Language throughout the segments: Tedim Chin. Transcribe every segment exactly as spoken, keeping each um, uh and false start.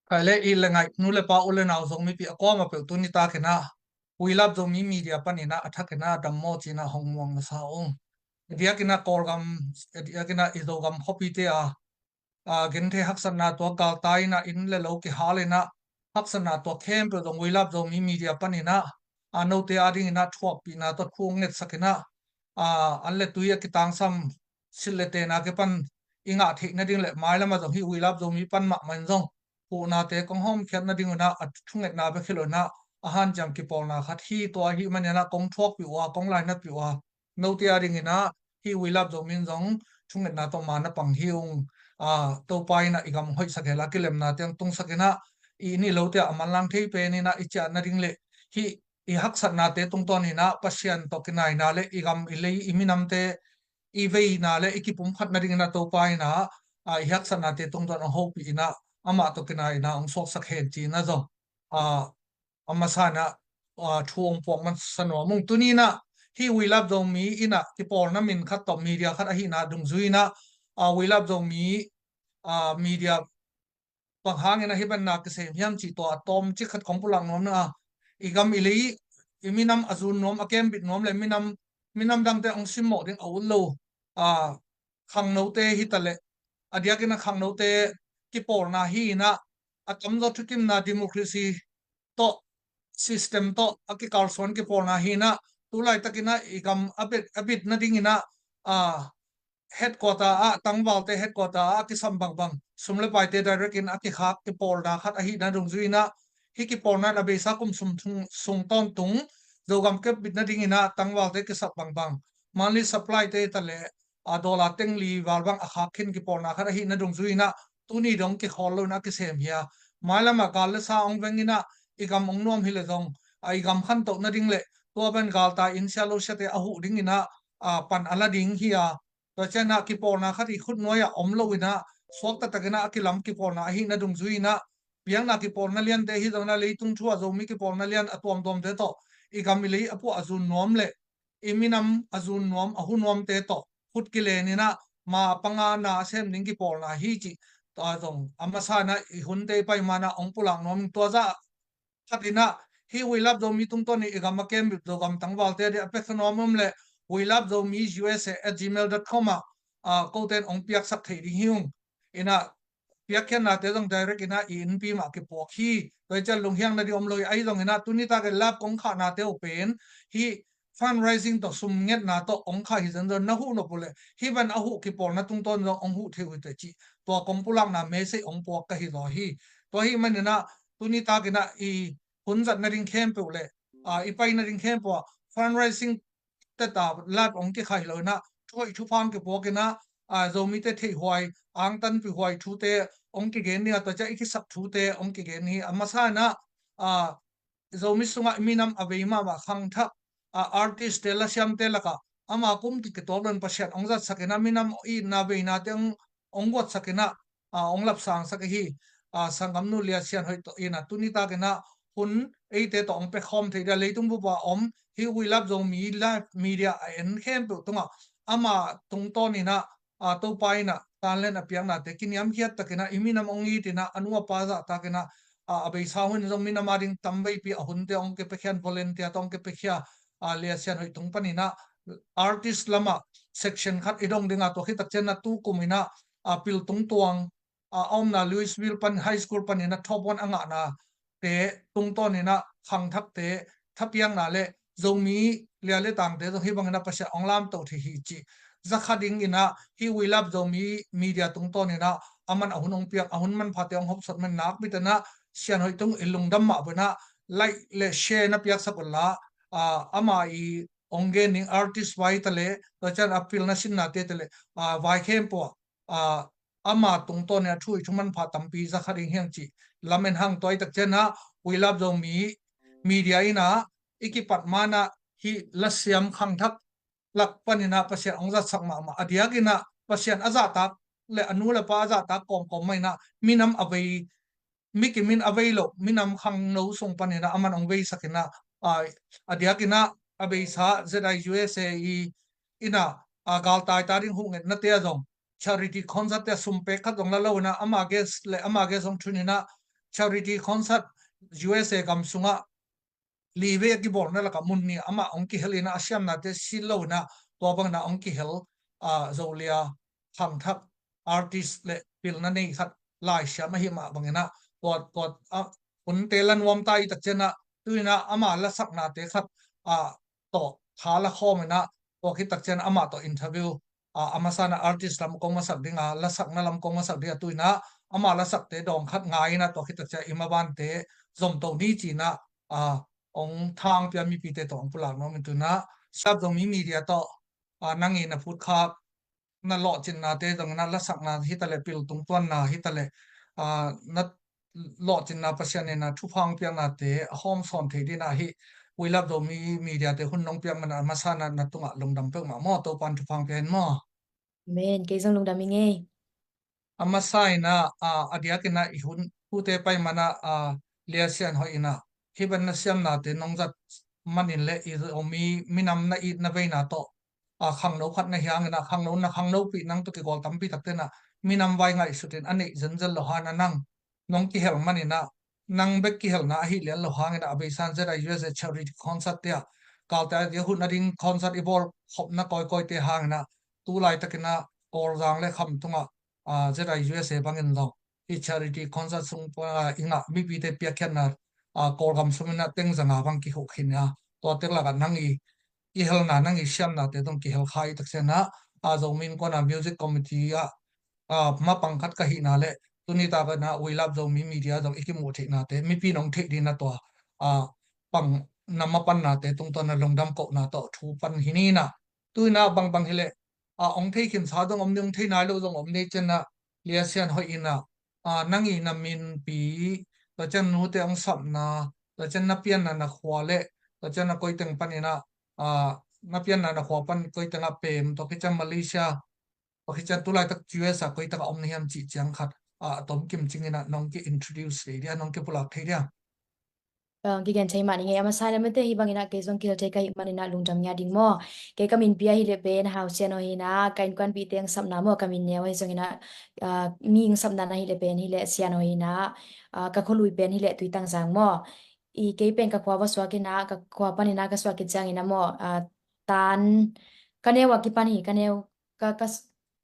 Khaile i le ngaih nu le pa u le nau Zomi pi a kuama peuh tuni takinah We Love Zomi Media paninah a thakinah dammaw cinah hong muang na sa ung. A diakinah Kawlgam, a diakinah i Zogam khuapite a, a, genthei haksatna tuak galtai inah inn le lo kihal inah haksatna tuak khempeuh zong We Love Zomi Media paninah a note a dinginah thuakpihna tawh thu hong ngetsakinah a, an le tui a kitangsam silh le tena kipan i ngah theih nading le mailam a zong hih We Love Zomi pan mahmah in zong huhnate kong hawmkhiat nading unah a thungetna bek hi lo inah a hanciam kipawlna khat hi. Tua ahih maninah kong thuakpih uh a, kong lainatpih uh a, note a dinginah hih We Love Zomi in zong thungetna tawh ma na pang hi ung. A, Topa inah i gam hoihsak hela kilemnate hong tungsakinah i inn i lote a manlang thei peninah i ciah nading le hih i haksatnate tungtawninah Pasian tawh kinaina le i gam i lei i minamte i veina le i kipumkhat nadinginah Topa inah a, i haksatnate tungtawn hong hopih inah amah tawh kinaina hong suaksak hen cinah zong a, a masa inah a, thu hong puak man sa nuam ung. Tuninah hih We Love Zomi inah kipawlna min khat tawh media khat ahihna dungzui inah a, We Love Zomi a, media bang hangin ahi banna kisem hiam cih tua a tawmcik khat kong pulak nuam na a, i gam i lei i minam a zun nuam a kembit nuam le minam, minam dangte hong simmawh ding a ut lo a, khangnote hi taleh a diakin a khangnote kipawlna hi inah a tamzaw thutimna democracy tawh system tawh a kikalsuan kipawlna hi inah tu laitakinah i gam a bit, a bit nadinginah a, headquarter ah, tangvalte headquarter ah a kisam bangbang sum le paite direct in a kikhak kipawlna khat ahihna dungzui inah hih kipawlna in a beisa kum sum thung, sung tawntung Zogam kembit nadinginah tangvalte kisap bangbang monthly supply te taleh a, dollar teng li val bang a khak khin kipawlna khat ahihna dungzui inah tuni dong kikhawl lo inah kisem hi a, mailam a gal le sa hong veng inah i gam hong nuam hi le zong a, i gam khantoh nading le tua ban galtai in sia lo siate a huh dinginah a, pan a la ding hi a, tua cianah kipawlna khat i khutnuai ah om lo inah suakta takinah a kilam kipawlna ahihna dungzui inah biakna kipawlna liante hi zongin a leitung thu a Zomi kipawlna lian a tuamtuamte tawh i gam i lei a puah a zun nuam le i minam a zun nuam a hu nuamte tawh khut kilen inah ma panga na a sem ding kipawlna hi cih tua zong a masa inah i hunte i pai manah hong pulak nuam ing. Tua zah khat inah hih We Love Zomi tungtawn i gam a kembit Zogam tangvalte a dih a peksa nuam um le We Love Zomi U S A at gmail dot com ah a, kote in hong piaksak thei ding hi ung. Inah piakkhiatnate zong direct inah i innpi mah kipuak hi. Tua i cian lunghiang nading om lo hi ahi zong inah tuni takin live kong khahnate uh pen hih fundraising tawh sum ngetna tawh hong khah hi zenzen na huh nop uh le hih ban a huh kipawlna tungtawn zong hong huh thei uh hi teh cih tua kong pulakna message hong puak ka hi zaw hi. Tua ahih maninah tuni takinah i hun zat nading khempeuh le a, i pai nading khempeuh ah fundraising teta live hong kikhah hi lo inah thu hoih thupha hong kipuak inah a, Zomite theihhuai angtanpih huai thute hong kigen ding a, tua ciah i kisak thute hong kigen hi. A masa inah a, Zomi sungah minam a vei mahmah khangthak a, artist te lasiamte lakah ama kum kituak loin Pasian hong zatsak inah minam itna veinate hong, hong guatsak inah a, hong lapsangsak ahi a, sanggamnu Lia Sian Hoih tawh inah tuni takinah hun eite tawh hong pekhawm thei dia leitung bup a om hih We Love Zomi live media a en khempeuh tungah ama tungtawn inah a, Topa inah talent a piaknate kiniamkhiat takinah i minam hong it inah a nu a pa zahtakinah a, a beisa hun zong minam a ding tamveipi a hunte hong kipiakhia in volunteer tawh hong kipiakhia a, Lia Sian Hoih tung paninah artist lamah section khat i dong dingah tua khit tak cianah tu kum inah a, pil tungtuang a, a omna Louisville pan high school paninah top one a ngahnate tungtawn inah khangthakte thapiakna le Zomi lia le tangte zong hih bangin a Pasian hong lamto thei hi cih zakha ding inah hih We Love Zomi media tungtawn inah a man a hun hong piak a hun manphate hong hopsot man nakpi tanah Sian Hoih tung i lungdam mah banah like le share na piaksak unla a, ama i hong gen ding artist vai tale tua cian a pilna sinnate tale a, vai khempeuh a, ama tungtawn in a thu i thu manpha tampi zakha ding hiang cih lamen hang tua i tak cianah We Love Zomi media inah i kipat manah hih lasiam khangthak lak paninah Pasian hong zatsak mahmah a diakinah Pasian a zahtak le a nu le pa a zahtak kawmkawm mah inah minam a vei mi kimin a vei loh minam khangno sung paninah a man hong veisak inah a, a diakinah a beisa Z I U S A i inah a galtai ta ding huhngetnate a zong charity concert te a sum pek khat zong la lo inah ama guest le ama guest zong thuninah charity concert U S A gam sungah li vei a kibawlna lakah mun nih amah hong kihel inah, a siamnate si lo inah, tua bang inah hong kihel, ah, Zolia khangthak artist le pilna nei khat laisiam ahi mah bang inah, tua, tua, ah, hunte la nuam ta i tak cianah, tu inah ama lasaknate khat, ah, tawh tha la khawm inah, tua khit tak cianah amah tawh interview, ah, a masa inah artist lam kong masak ding a, lasakna lam kong masak ding a, tu inah ama lasakte dawng khat ngai inah, tua khit tak cianah i mabante zomto ni ci inah, ah, hong thang pia mipite tawh hong pulak nuam in tu inah, Siap Zomi Media tawh, ah, nang i na phutkhak na lawhcinnate zong inah, lasakna hi ta leh, pil tungtuanna hi ta leh, ah, na lawhcinna, Pasian in a thupha hong piaknate a hawm sawn thei ding inah hih We Love Zomi Media te hun nong piak man a masa inah na tungah lungdam peuhmah maw, Topa'n thupha hong pia hen maw. Amen. Kei zong lungdam ing ei. A masa inah, ah, a diak inah i hun thute pai man ah, ah, Lia Sian Hoih inah hih bang na siamnate nong zat manin le i Zomi minam na itna veina tawh, ah, khangno khat na hi hang inah, khangno, na khangnopih nang tawh kikawl tampi takte inah minam vai ngaihsut in a neih zenzen lo hang inah, nang nong kihel man inah, nang bek kihelna ahi lian lo hang inah, a beisa in Z I U S A charity concert tiah, kalte a dia hun a ding concert i bawl khopna kawikawite hang inah, tu laitak inah Kawlzang le kham tungah, ah, Z I U S A bangin zong i charity concert sung pan, ah, i ngah mipite piakkhiatna, ah, Kawlgam sung inah teng zanga bang kikhuh khin a, tua tek lakah nang i, i helna, nang i siamnate zong kihel kha i tak cianah, ah, Zomi Innkuan a music committee ah, ah, mapang khat ka hihna le tuni tak inah We Love Zomi Media zong i kimuh theihnate mipi nong theih ding inah tua, ah, pang na mapannate tungtawn a lungdam kohna tawh thu pan hi ni inah, tu inah bangbang hi leh, ah, hong thei khinsa zong om ni, hong thei nai lo zong om ni cianah, Lia Sian Hoih inah, ah, nang i na minpi, tua ciang nute hong sapna, tua ciang na pianna na khua le, tua ciang na koiteng pan inah, ah, na pianna na khua pan koiteng ah pem, tua khit ciang Malaysia, tua khit ciang tu laitak U S a koitak a om na hiam cih ciang khat, ah, a tomkim cing inah nong ki-introduce thei dia, nong kipulak thei dia. Ong kigen thei mah ning ei. A masa inah mate, hih bang inah kei zong kihel thei ka hih man inah lungdam ngiat ing maw. Kei ka minpi ahi leh pen Hau Sian Hoih inah, ka innkuanpihte hong sapna maw, ka min neu ahi zong inah, ah, mi hong sapna na hi leh pen hi leh Sian Hoih inah, ah, ka khualui pen hi leh Tuitangzang maw. I kei pen ka khua va suak inah, ka khua pan inah ka suak khit ciang inah maw, ah, tan, ka neu a kipan hi, ka neu, ka, ka,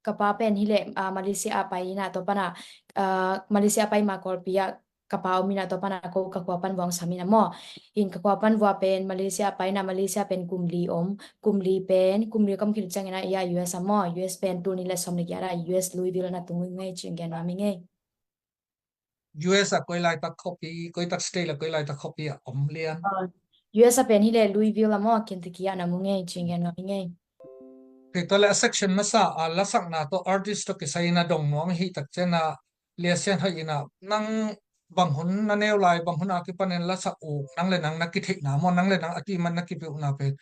ka pa pen hi leh, ah, Malaysia ah pai inah, tua pan ah, ah, Malaysia ah pai ma Kawlpi ah ka pa om inah, tua pan ah ko ka khua pan va hong sam inah maw. In ka khua pan va pen Malaysia ah pai inah, Malaysia pen kum li om, kum li pen, kum li ka om khit ciang inah i ah U S ah maw, U S pen tul nih le sawm le giat ah U S Louisville ah na tung uh ing ei, ci-in gen nuam ing ei. U S ah koi laitak khuapi, koitak state le koi laitak khuapi ah om lian? Ah, U S ah pen hi leh Louisville ah maw, Kentucky ah na mu ing ei, ci-in gen nuam ing ei. Kei tua le a section masa, ah, lasakna tawh artist tawh kisai inah dong nuam hi tak cianah, Lia Sian Hoih inah nang bang hun na neu lai, bang hun a kipan in lasak uk nang le nang na kitheihna maw, nang le nang a kiman na kipeuhna pen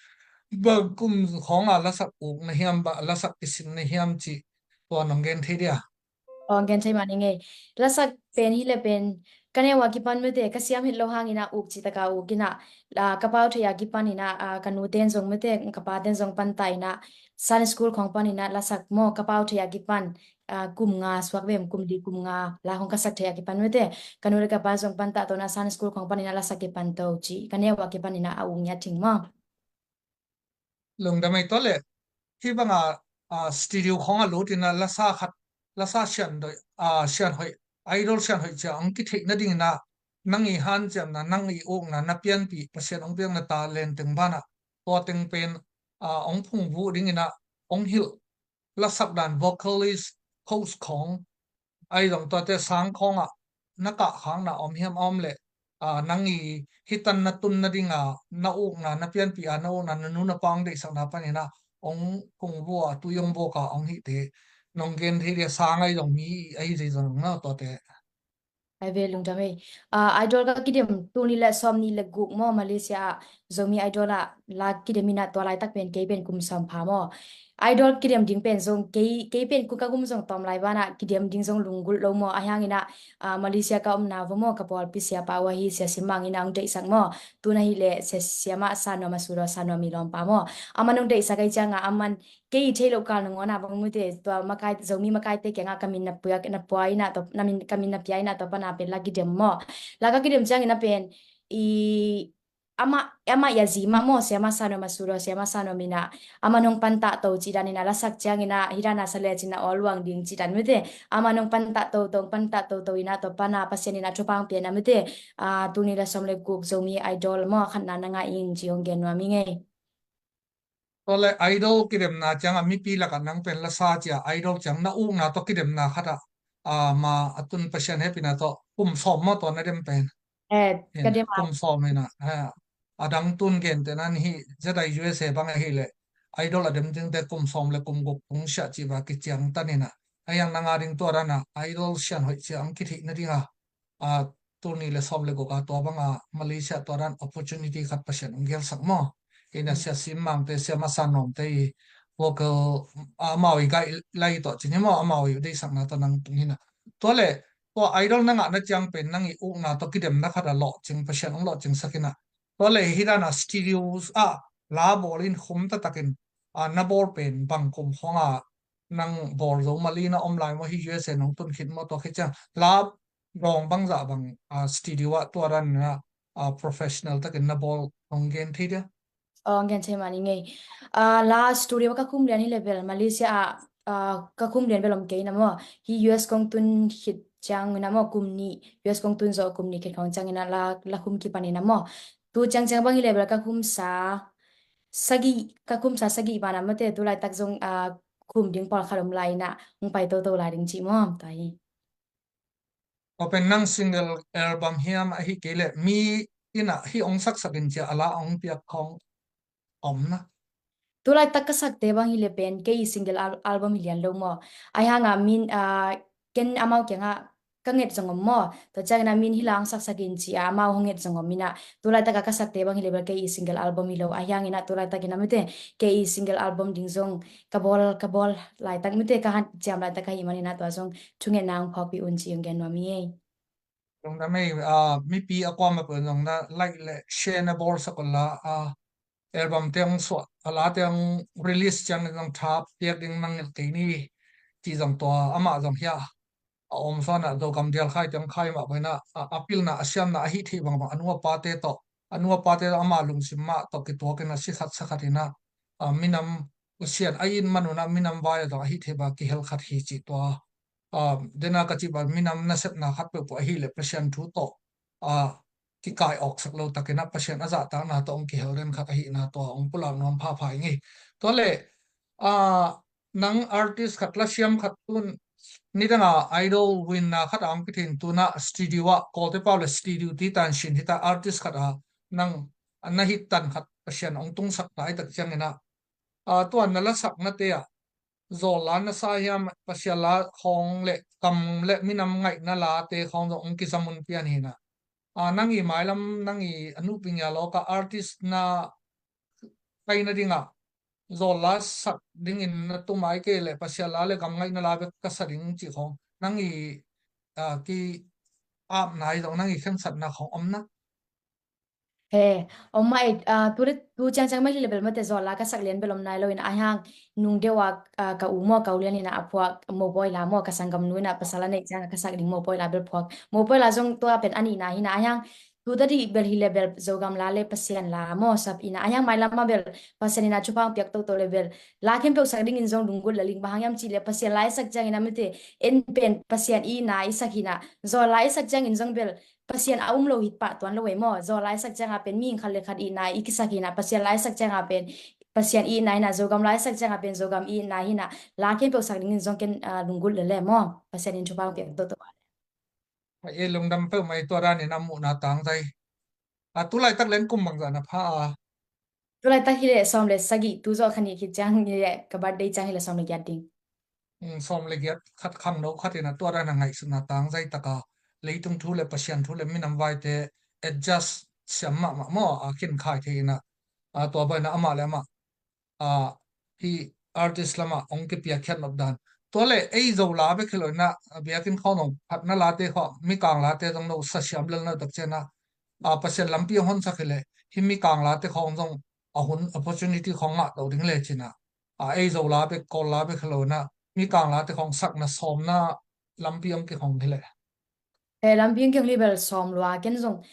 bang kum khawng a lasak uk na hiam, bang lasak kisin na hiam cih tua nong gen thei dia? Ong gen thei mah ning ei. Lasak pen hi leh pen ka neu a kipan mate, ka siam het lo hang inah uk cih tak a uk inah, ah, ka pau thei a kipan inah, ah, ka nute in zong mate, ka pate in zong panta inah Sunday school khawng pan inah lasak maw, ka pau thei a kipan, ah, kum nga suak vem, kum li kum nga la khawng ka sak thei a kipan mate, ka nu le ka pa zong panta, tua inah Sunday school khawng pan inah lasak kipan to ci, ka neu a kipan inah a uk ngiat thing maw. Lungdam ei. Tua le hih bang a, ah, studio khawng ah lut inah lasa khat, lasa Sian Hoih, ah, Sian Hoih, Idol Sian Hoih ci a hong kitheih nading inah nang i hanciamna, nang i ukna, na pianpih, Pasian hong piakna talent teng banah tua teng pen, ah, hong phungvuh ding inah hong hilh lasak dan, vocalist, coach khawng, ahi zong tuate sang khawng ah na kahkhakna om hiam, a om leh, ah, nang i hih tan na tun nading a na ukna, na pianpih a na ukna, na nu na pa hong deihsakna pan inah hong phungvuh a, tui hong vuak a hong hihte nong gen thei dia? Sang ahi zong, mi ahi zong, na tuate. Ai ve, lungdam ei. Ah, Idol ka kidim tul nih le sawm nih le guk maw, Malaysia ah, Zomi Idol ah la kidem inah tua laitak pen kei pen kum sawm pha maw. Idol kidem ding pen zong kei, kei pen kum ka kum zong tawm lai banah kidem ding zong lunggulh lo maw. Ahi hang inah, ah, Malaysia ka omna va maw, ka pawlpi siapa uh ahi Sia Sim Mang inah hong deihsak maw. Tun ahih leh Sia, Siamah Sa Nuam a sudaw Sa Nuam i lawmpa maw. Aman hong deihsak ahi ciangah aman kei i theih loh kal nangawnah bang mute tua makai, Zomi makaite kiangah ka min na pia, na pia inah tua, na min, ka min na pia inah tua pana pen la kidem maw. La ka kidem ciangin a pen i amah, amah i a zi mah maw, Siamah Sa Nuam a sudaw Siamah Sa Nuam inah aman hong pantah to cih dan inah la sak ciangin ah hih dan a sa lecin a awl luang ding cih dan mute. Aman hong pantah toto, hong pantah toto inah tua pana Pasian inah thupha hong pia inah mute. Ah, tul nih le sawm le guk Zomi Idol maw khatna na ngah ing ci hong gen nuam ing ei. Tua le Idol kidemna ciangah mipi lakah nang pen la sa cia Idol ciang na ukna tawh kidemna khatah, ah, ma a tun Pasian hehpihna tawh kum sawm maw tua na dem pen. Eh, ka dem a. Kum sawm inah, eh, a dang tun gente nan hih Z I U S A bang ahih leh Idol a dem dingte kum sawm le kum guk tung siah cih va kiciangtan inah. Ahi hang nang a ding tua dan a Idol sian hoih cia ang kitheih nading a, a, tul nih le sawm le guk a tua banga Malaysia tua dan opportunity khat Pasian hong gelsak maw. Inah Sia Sim Mangte, Siamah Sa Nuamte i vocal, a, amau i guide lai tawh cin hi maw, amau i deihsakna tawh nang tung hi inah. Tua le tua Idol na ngahna ciang pen nang i ukna tawh kidemna khat a lawhcing, Pasian hong lawhcingsak inah. Tua le hih dan a studio ah la bawl in khum taktakin, a, na bawl pen bang kum khawng a nang bawl zo mah li na om lai maw, hih U S A nong tun khit maw, tua khit ciang la dawng bangzah bang, a, studio ah tua dan a, a, professional takin na bawl hong gen thei dia? Aw, hong gen thei mah ning ei. A, la studio ah ka khum lian hi le bel Malaysia ah, a, ka khum lian bel om kei na maw. Hih U S kong tun khit ciang na maw kum nih, U S kong tun zawh kum nih khit khawng ciang ina la, la khum kipan ina maw. Tu ciang ciang bang hi le bel ka khum sa sagih, ka khum sa sagih banah mate tu laitak zong, a, khum ding pawlkhat om lai ina hong pai toto lai ding cih maw. Tua hi. Tua pen nang single album hiam ahi kei leh mi ina hih hong saksak in cia a la hong piak khawng om na? Tu laitak ka sakte bang hi le pen kei i single al-, album hi lian lo maw. Ahi hanga min, a, ken amau kiangah ka nget zong om maw. Tua ciangin a min hi la hong saksak in ci a amau hong nget zong om ina. Tu laitak a ka sakte bang hi le bel kei i single album hi lo. Ahi hangin a tu laitak ina mite kei i single album ding zong ka bawl, ka bawl laitak mite ka han ciam laitak ka hi man ina tua zong thungetna hong phawkpih un ci hong gen nuam hi ei. Lungdam ei, a, mipi a kuamah peuh zong na like le share na bawlsak un la, a, album te hong suah, a la te hong release ciangin zong tha piak ding nang nget kei ni, cih zong tua amah zong hiah a om sawnah Zogam dial khai te hong khai mah bangin a, a, a pilna, a siamna, a hih theih bangbang a nu a pate tawh, a nu a pate tawh ama lungsim mah tawh kituakin a si khat sa khat ina, a, minam Pasian a it man unah minam vai a zong a hih theih bang kihel khat hi cih tua. A, dena ka cih bang minam nasepna khat peuhpeuh ahih leh Pasian thu tawh, a, kikai awksak lo takin a Pasian a zahtakna tawh hong kihel den khat ahihna tua hong pulak nuam phapha ing ei. Tua leh, a, nang artist khat, lasiam khat tun nidanga idol winna khat a hong kithei in tuna studio ah, Kawlte pau le studio ti tan sin hita artist khat a nang na hih tan khat Pasian hong tungsak ta i tak ciangin a, a, tua na lasaknate ah zawlla na sa hiam, Pasian la khawng le kam le minam ngaihna late khawng zong hong kizamun pian hi na. A, nang i mailam, nang i a nupi ngia lawka artist na kaina dingah zawlla sak dingin na tum ai kei le Pasian la le gam ngaihna la bek ka sa ding cih khawng nang i, a, ki-apna i zong nang i khensatna khawng om na? He, om mah ei, a, tu le, tu ciangciang mah hi le bel mate zawlla ka sak lian bel om nai lo in a hiang nung deuh a, a, ka u maw, ka u lian in a phuak mopawi la maw, ka sanggam nu in a pasal a neih ciang a ka sak ding mopawi la bel phuak. Mopawi la zong tua pen a nihna hi na a hiang tu ta dih bel hi le bel Zogam la le Pasian la maw sap ina a hiang mailam mah bel Pasian ina thupha hong piak toto le bel la khempeuh sak dingin zong lunggulh le ling bang hang hiam cih le Pasian la i sak ciangin a mite en pen Pasian i ina i sak hi na zawlla i sak ciangin zong bel Pasian a um lo hi pah tuan lo ei maw zawlla i sak cianga pen mihing khat le khat ina i kisak hi na Pasian la i sak cianga pen Pasian i ina hi na Zogam la i sak cianga pen Zogam i ina hi na la khempeuh sak dingin zong ken, a, lunggulh le le maw Pasian in thupha hong piak toto. Mah e lungdam peuh mah i tua danin a muhna tangzai. A, tu laitak leng kum bangzah na pha a? Tu laitak hi le sawm le sagih tu zawh kha nih khit ciang hi le ka birthday ciang hi le sawm le giat ding. Mm, sawm le giat khat khangno khat in a tua dan a ngaihsutna tangzai taka leitung thu le Pasian thu le minam vaite adjust siam mahmah maw, a khin khai thei inah, a, tua banah amah le amah, a, hi artist lamah hong kipiakkhiat nop dan. Tua le ei Zo la bek hi lo inah, a, biakinn khawng zong phatna late khawng, mikang late zong no sa siam lel na tak cianah, a, Pasian lampi hong honsak hi le, hi mikang late khawng zong a hun opportunity khawng ngah lo ding le cinah, a, ei Zo la bek, Kawl la bek hi lo inah, mikang late khawng sakna sawmna lampi hong kihong hi le. E, lampi hong kihong hi bel sawm lua, ken zong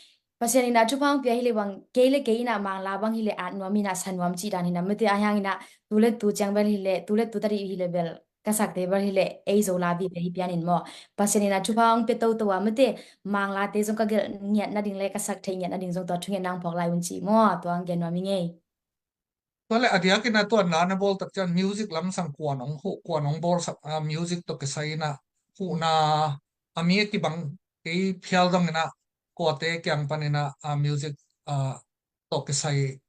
Pasian inah thupha hong pia hi le bang, kei le kei inah Mangla bang hi le at nuam inah sa nuam cih dan hinah, mate a hiang inah tu le tu ciang bel hi le, tu le tu tadi hi le bel ka sakte bel hi le, ei Zo la vive hi pianin maw. Pasian inah thupha hong pia toto a, mate Manglate zong ka gelh ngiat nading le ka sak theih ngiat nading zong tua thungetna hong phawk lai un ci maw, tua hong gen nuam hi ngei. Tua le a diakin a tuan la na bawl tak cian music lamsang kuan hong huh, kuan hong bawl sak, a, music tawh kisai inah huhna a mi a kibang kei phial dong inah kuate kiang pan inah, a, music, a, tawh kisai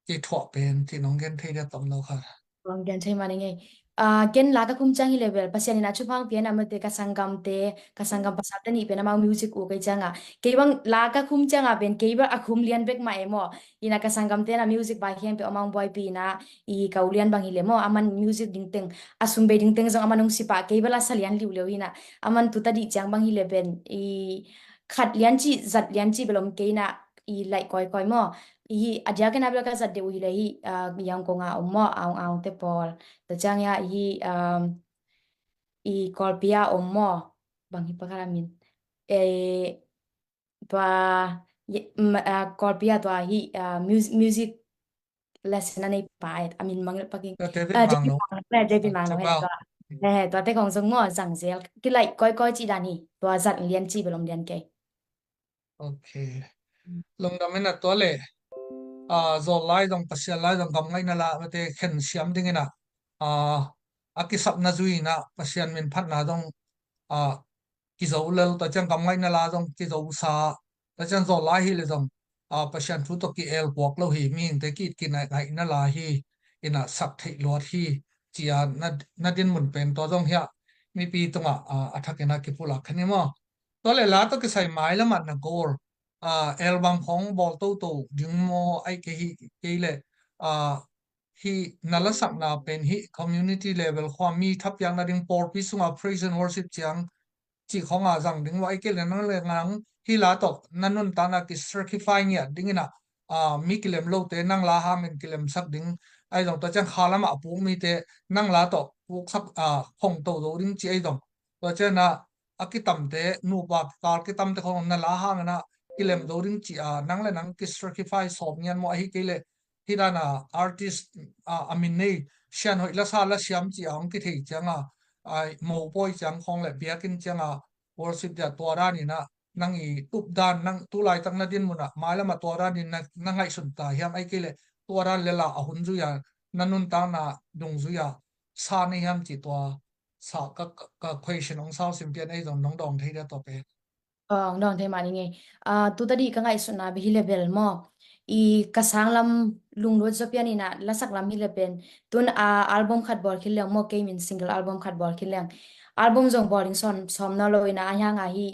kithuah pen ci nong gen thei dia tom lo kha. Nong gen thei mah ni ngei. A, ken la ka khum ciang hi le bel Pasian inah thupha hong pia inah mate ka sanggamte, ka sanggam pasalte nih pen amau music uh kei ciangah kei bang la ka khum ciangah pen kei bel a khum lian bek mah e maw. Inah ka sanggamte inah music bai khempeuh amau hong buaipi inah i ka u lian bang hi le maw, aman music ding teng, a sum bei ding teng zong aman hong sipah, kei bel a sa lian liuliau inah aman tu tadi ciang bang hi le pen i khat lian cih, zat lian cih bel om kei inah i laih kawikawi maw. I hi a diakin a bel ka zat deuh uh hi le hi, a, Yangon a om maw, Aung Aung te pawl. Tua ciang ia i hi, um, i Kawlpi a om maw, bang hi pa kha la min. E, tua, ye, ma, a, Kawlpi a tua hi, a, mus-, music lesson a nei pa et, a min mang le paking. Tua David, a, David Manglo. Manglo, e, David Manglo, he, tua. E, tua te khawng zong maw, zang zel. Kilaih kawikawi cih dan hi, tua zat lian cih bel om lian kei. Ok. Lungdam inah tua le, a, zawl lai zong, Pasian lai zong, gam ngaihna la mate khen siam ding inah, a, a kisapna zui inah Pasian min phatna zong, a, kizo lel, tua ciang gam ngaihna la zong kizo sa, tua ciang zawl lai hi le zong, a, Pasian thu tawh ki-el puak lo hi, mihingte ki-it kinai ngaihna la hi, inah sak theih luat hi, cia na, na dinmun pen tua zong hiah mipi tungah, a, a thak inah kipulak khen hi maw. Tua le la tawh kisai mailamah na goal, a, album khawng bawl toto ding maw, ai kei hi, kei le, a, hi na lasakna pen hi community level khua mi thapiakna ding pawlpi sunga praise and worship ciang cih khawng a zang ding maw, ai kei le nang le nang hi la tawh na nuntakna ki sacrifice ngiat ding inah, a, mi kilem lote nang la hangin kilemsak ding, ai zong tua ciang kha lamah a puk mite nang la tawh puksak, a, khong to zo ding ci ai zong. Tua cianah a kitamte, nupa kikal kitamte khong na la hangin ah kilem zo ding ci a, nang le nang ki sacrifice sawm ngian maw, ahi kei le hi dana artist, a, a min nei, Sian Hoih lasa lasiam ci a hong kithei cianga, a, mopawi ciang khong le biakinn cianga worship dia tua danin ah nang i tup dan, nang tu laitak na dinmun ah mailam ah tua danin na, na ngaihsun ta hiam, ahi kei le tua dan le la a hun zui a na nuntakna dungzui a sa na hiam ci tua sa ka, ka, ka question hong sau sim pian ei zong nong dawng thei dia tua pen. Ong dawng thei mah ni ngei. A, tu tadi ka ngaihsutna bia hi le bel maw, i ka sang lam lunglut zaw pian inah lasak lam hi le pen tun a album khat bawl khin leng maw, kei min single album khat bawl khin leng album zong bawl ding sawm, sawm naw lo inah a hiang a hi,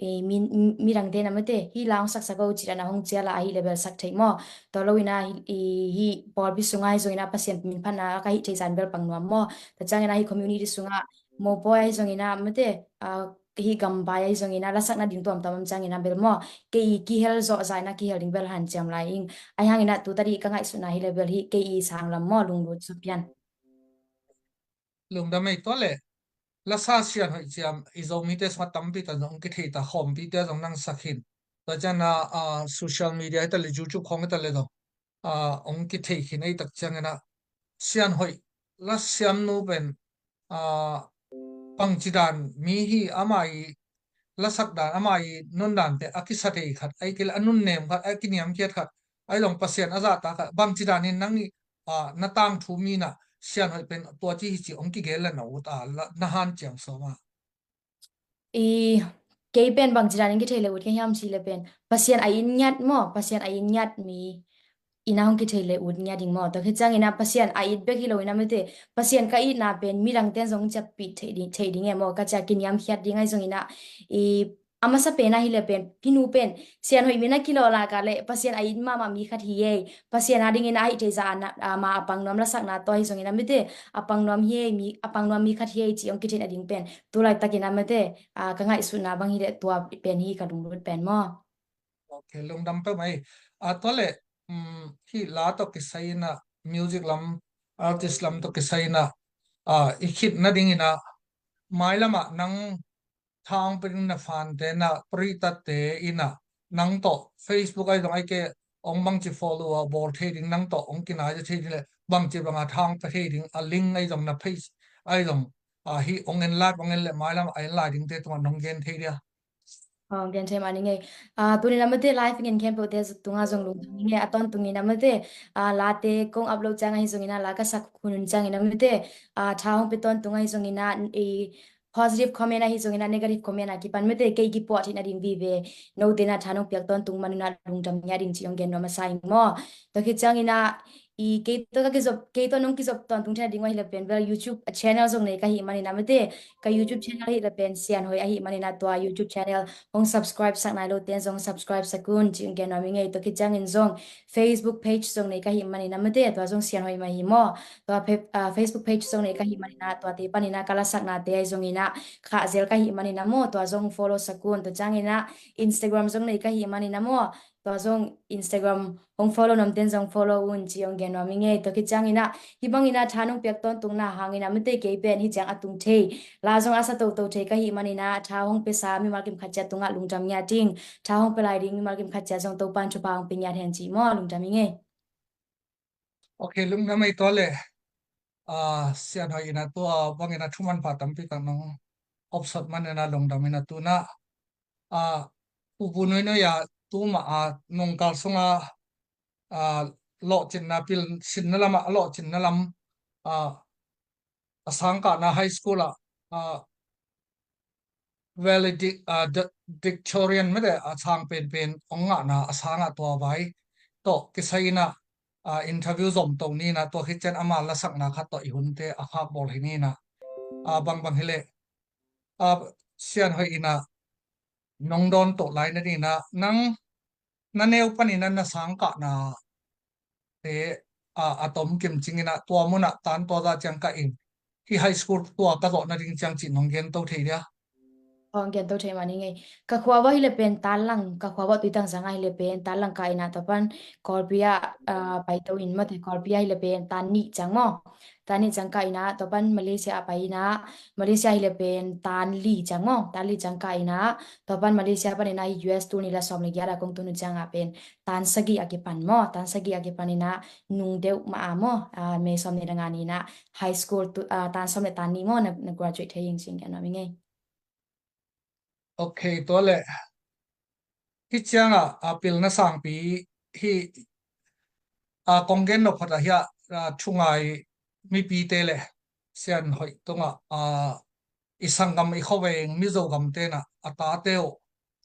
i, mi, midangte na mate hi la hong saksak o ci dan a hong cial a ahi le bel sak thei maw. Tua lo inah hi, i, hi pawlpi sunga hi zong inah Pasian min phatna ka hih thei zan bel pang nuam maw. Tua ciang inah hi community sungah mopawi ahi zong inah mate, a, hih gambai ahi zong inah lasak nading tuamtuam om ciang inah bel maw, kei i kihel zawh zah inah kihel ding bel hanciam lai ing. Ahi hang inah tu tadi ka ngaihsutna hi le bel hih kei i sang lam maw lunglut zaw pian. Lungdam ei, tua le lasa Sian Hoih ciam i Zomite sungah tampi ta zong kithei ta, Khawmpite zong nang sak hin. Tua ciang a, a, social media hi ta le, YouTube khawng hi ta le zong, a, hong kithei khin ei tak ciang inah Sian Hoih lasiamnu pen, a, bangci dan mi hi, ama i lasak dan, ama i nun dante a kisa thei khat, ahi kei le a nunnem khat, a kiniamkhiat khat, ahi zong Pasian a zahtak khat, bangci danin nang i, a, na tangthu mi inah Sian Hoih pen tua ci hi ci hong kigel le na ut a, la, na hanciam sawm a. I, kei pen bangci danin kithei le ut ka hiam ci le pen Pasian a it ngiat maw, Pasian a it ngiat mi inah hong kithei le ut ngiat ding maw. Tua khit ciang inah Pasian a it bek hi lo inah mate, Pasian ka itna pen midangte zong ciapih thei ding, thei ding e maw, ka cia kiniamkhiat ding ahi zong inah i a masa pen ahi le pen, hih nu pen Sian Hoih min a kilawh lak a le Pasian a it mahmah mi khat hi ei. Pasian a dingin a hih theih zah a na, a ma a pang nuam lasakna tawh ahi zongin a mite, a pang nuam hi ei, mi, a pang nuam mi khat hi ei cih hong kitheihna ding pen tu laitakin a mite, a, ka ngaihsutna bang hi le tua pen hi ka lunglut pen maw. Ok, lungdam peuhmah ei. A, tua le, um, hih la tawh kisai in a, music lam, artist lam tawh kisai in a, a, i khit nadingin a, mailam ah nang tha hong pia ding na fante na, paritate in a, nang tawh Facebook ahi zong ahi kei, hong bangci follow a bawl thei ding, nang tawh hong kinai thei ding le, bangci banga tha hong pia thei ding, a link ahi zong na page ahi zong, a, hih hong en live, hong en le mailam a en lai dingte tungah nong gen thei dia. Aw, gen thei mah ning ei. A, tuni in a mite live ngen khempeuhte tungah zong lungdam ning ei. A tawntungin a mite, a, late kong upload ciang ahi zongin a, la ka sak hun hun ciangin a mite, a, tha hong pia tawntung ahi zongin a, i positive comment ahi zongin a, negative comment a kipan mite kei kipuah theihna ding vive, note in a tha nong piak tawntung man un a lungdam ngiat ing cih hong gen nuam masa ing maw. Tua khit ciangin a, i kei tawh ka kizop, kei tawh nong kizop tawntung theihna ding uh ahi le pen bel YouTube channel zong nei ka hih manin a mite, ka YouTube channel ahi le pen Sian Hoih ahi manin a tua YouTube channel hong subscribe sak nai lote in zong subscribe sak un cih hong gen nuam ing ei. Tua khit ciangin zong Facebook page zong nei ka hih manin a mite, tua zong Sian Hoih mah hi maw. Tua pe-, ah, Facebook page zong nei ka hih manin a tuate panin a ka lasaknate ahi zongin a khah zel ka hih manin a maw, tua zong follow sak un. Tua ciangin a Instagram zong nei ka hih manin a maw, tua zong Instagram hong follow nuamte in zong follow un cih hong gen nuam ing ei. Tua khit ciangin a hih bangin a tha nong piak tawntungna hangin a mite kei pen hih ciang a tung thei, la zong a sa toto thei ka hih manin a tha hong piasa mimal kim khat ciat tungah lungdam ngiat ing, tha hong pia lai ding mimal kim khat ciat zong Topan thupha hong pia ngiat hen cih maw, lungdam ing ei. Ok, lungdam ei. Tua le, a, Sian Hoih in a tua bangin a thu manpha tampi tak nong opsot manin a lungdam ing a, tu in a, a, U Pu Nuinui a tu mah a nungkal sungah, a, lawhcinna pil sinna lam ah, a lawhcinna lam, a, a sangkahna high school ah, a, valedictorian mete a sang penpen hong ngahna a sangah tua vai tawh kisai in a, a, interview zom to ni in a, tua khit ciang ama lasakna khat tawh i hunte a khak bawl hi ni in a, a, bangbang hi leh, a, Sian Hoih in a nong dawn to lai na ding in a, nang na neu panin a na sangkahna te, a, a tom kim cingin a tua munah tan tua za ciang kah in hih high school tua ka zawh nading ciang cih nong gen to thei dia? Aw, gen to thei mah ning ei. Ka khua vawh hi le pen tan lang, ka khua vawh Tuitang sang a hi le pen tan lang kah in a tua pan Kawlpi ah, a, pai to in mate, Kawlpi ah hi le pen tan nih ciang maw. Tan nih ciang kah in a tua pan Malaysia ah pai in a, Malaysia hi le pen tan li ciang maw, tan li ciang kah in a tua pan Malaysia panin a hih U S tul nih le sawm le giat a kong tun uh ciang a pen tan sagih a kipan maw, tan sagih a kipan in a nung deuh mah a maw, a, May sawm nih le nga ni in a high school tu, a, tan sawm le tan nih maw, na, na graduate thei ing cih gen nuam ing ei. Ok, tua le hih ciang a, a, pilna sangpi hih, a, kong gen nop phot a hih a, a, thungai mipite le Sian Hoih tungah, a, i sanggam i khuaveng Mizo gamte in a, a tate uh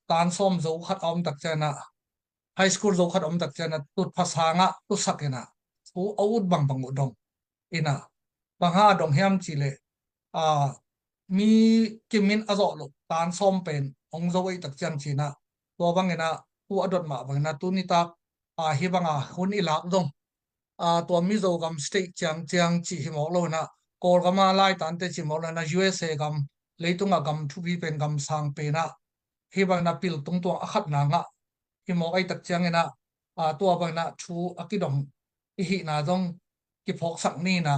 tan sawm zo khat a om tak ciang a, high school zo khat a om tak ciang a, tutphah sangah tusak in a, thu a ut bangbang uh dong in a, bang hang a dong hiam cih leh, a, mi kim in a zawh loh tan sawm pen hong zo ei tak ciang ci in a, tua bangin a, thu a dot mah bangin a, tuni tak, a, hih banga hun i lak zong, a, tua Mizo gam state ciang ciang cih hi mawk lo in a, Kawlgam a laitante cih mawk lo in a, U S A gam, leitungah gam thupi pen, gam sang pen a, hih bangin a pil tungtuang a khatna ngah hi mawk ei tak ciangin a, a, tua bangin a thu a kidong i hihna zong kiphawksak ni in a,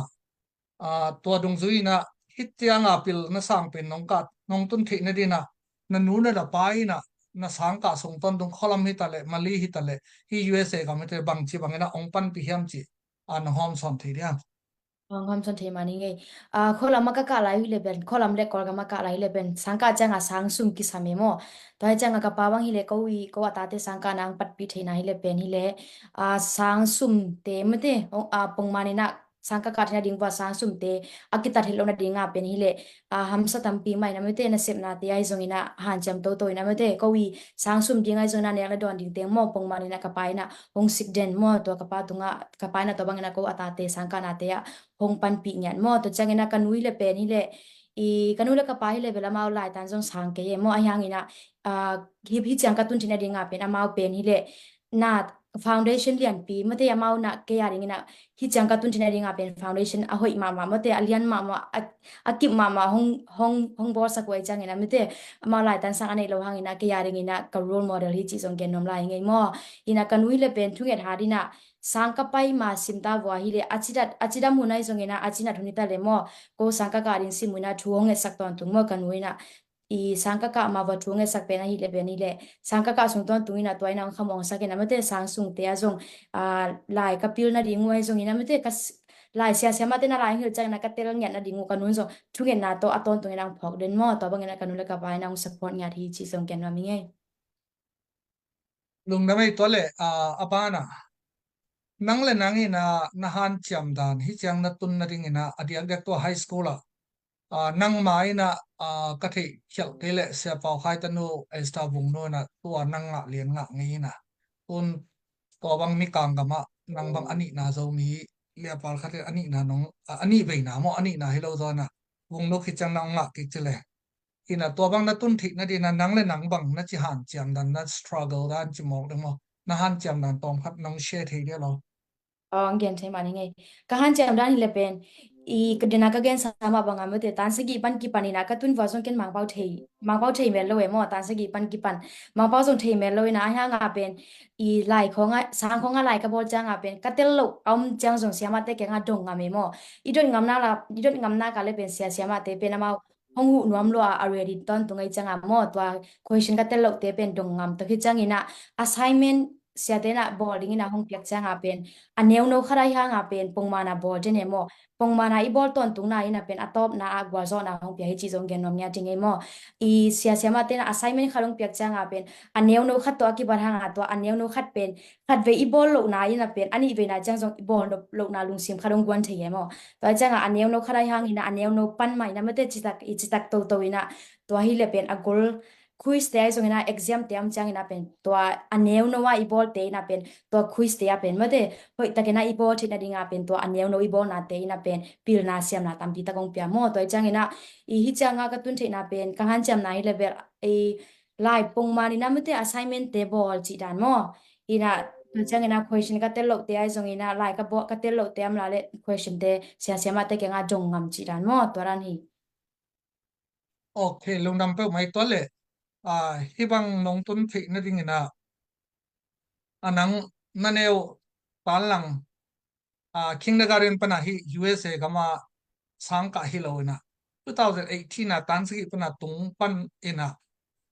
a, tua dungzui in a, hih ciang a pilna sang pen nong kah, nong tun theih nading a, na nu na pa in a, na sangkah sung tawntung, khualam hi ta leh, Mali hi ta leh, hih U S A gam hi ta leh, bangci bangin a hong panpih hiam cih, a, nong hawmsawn thei diam? Hong hawmsawn thei mah ning ei. A, khualam a ka kah lai uh hi le pen, khualam le Kawlgam a kah lai uh hi le pen, sangkah ciang a sang sum kisam e maw. Tua hi ciang a ka pa bang hi le ko i, ko a tate sangkahna hong panpih theihna hi le pen hi le, a, sang sumte mate, a, pongman in a sangkah kah theihna ding vua sang sumte a kitat het lohna ding a pen hi le, a, hamsa tampi mah in a mate, nasepnate ahi zongin a hanciam toto in a mate, ko i sang sum ding ahi zongin a nek le dawn ding teng maw, pongman in a ka pa in a hong sik den maw, tua ka pa tungah, ka pa in a tua bangin a ko a tate sangkahnate ah hong panpih ngiat maw. Tua ciangin a ka nu hi le pen hi le, I ka nu le ka pa hi le bel amau laitan zong sang kei e maw, ahi hangin ah, ah, hi, hi ciang ka tun theihna ding a pen amau pen hi le na foundation lianpi mate amau na kei a dingin ah hi ciang ka tun theihna ding a pen foundation a hoih mahmah mate a lian mahmah a, a kip mahmah hong, hong, hong bawlsak uh ahi ciangin ah mate amau laitan sang a neih lo hangin ah kei a dingin ah ka role model hi cih zong gen nuam lai ing ei maw. Ina ka nu hi le pen thunget hat in ah sang ka pai ma sim ta vua hi le a cidat, a cidam hun ahi zongin ah a cinat hun hi ta le maw. Ko sang ka kah ding sim uh in ah thu hong ngetsak tawntung maw ka nu in ah i sang ka kah ma vua thu ngetsak pen ahi le pen hi le sang ka kah sung tawntung in ah tua in ah hong khamawngsak in ah mate sang sungte ah zong, ah, lai ka pil nading uh ahi zongin ah mate ka s-, lai siasia mate na lai hong hilh ciangin ah ka tel ngiat nading uh ka nun zong thungetna tawh a tawntung in ah hong phawk den maw, tua bangin ah ka nu le ka pa in ah hong support ngiat hi cih zong gen nuam ing ei. Lungdam ei. Tua le, ah, a ban ah nang le nang in ah na hanciam dan hi ciang na tun nading in ah a diakdiak tua high school ah, ah, nangma in ah, ah, ka theih khialh kei le Sia Pau Khai tanu Esther Vung nu in ah tua nang ngah lian ngah ngei in ah tun tua bang mikang gam ah nang bang a nihna Zomi liapal khat in a nihna nong, ah, a nih veina maw a nihna hi lo zaw in ah Vung nu khit ciang nang ngah kik ci le. Ina tua bang na tun theihna ding ah nang le nang bang na ci hanciam dan na struggle dan ci mawk ding maw? Na hanciam dan tawm khat nong share thei dia lo? Ong gen thei mah ning ei. Ka hanciam dan hi le pen i ka dena ka gen sa mah bang a mate tan sagih pan kipan ina ka tun vua zong ken Mangpau thei, Mangpau thei mel lo e maw, tan sagih pan kipan Mangpau zong thei mel lo ina ahi hang a pen i lai khong a sang khong a lai ka bawl ciang a pen ka tel lo a om ciang zong siamate kiang a dong ngam e maw. I dot ngamna la, i dot ngamna ka le pen sia siamate pen amau hong huh nuam lua a ready tawntung ahi ciang a maw, tua question ka tel lote pen dong ngam. Tua khit ciangin ah assignment siate in ah bawl dingin ah hong piak ciang a pen a neuno khat ahi hang a pen pongman a bawl den e maw. Pongman a i bawl tawntungna in ah pen a tawpna a gualzawhna hong pia hi cih zong gen nuam ngiat ing ei maw. I sia siamate in ah assignment khat hong piak ciang a pen a neuno khat tawh a kibat hang a tua a neuno khat pen khatvei i bawl lohna in ah pen a nih veina ciang zong i bawl lohna lungsim khat hong guan thei e maw. Tua ciang a a neuno khat ahi hangin ah a neuno pan mah in ah mate citak, i citak toto in ah tua hi le pen a gol quiz te ahi zongin ah exam te om ciangin ah pen tua a neuno a i bawlte in ah pen tua quiz te ah pen mate hoih takin ah i bawl theihna ding a pen tua a neuno i bawlnate in ah pen pilna siamna tampi tak hong pia maw. Tua hi ciangin ah i hi ciang a ka tun theihna pen ka hanciamna hi le bel i lai pongman in ah mate assignment te bawl cih dan maw. Ina tua ciangin ah question ka tel lohte ahi zongin ah lai ka bawl ka tel lohte am la le question te sia siamate kiang a dong ngam cih dan maw, tua dan hi. Ok, lungdam peuhmah ei. Tua le, ah, hi bang nong tun theihna dingin ah a nang na neu tan lang, ah, kindergarten pan a hi U S A gam a sang kah hi lo in ah two thousand eighteen a tan sagih pan a tung pan in ah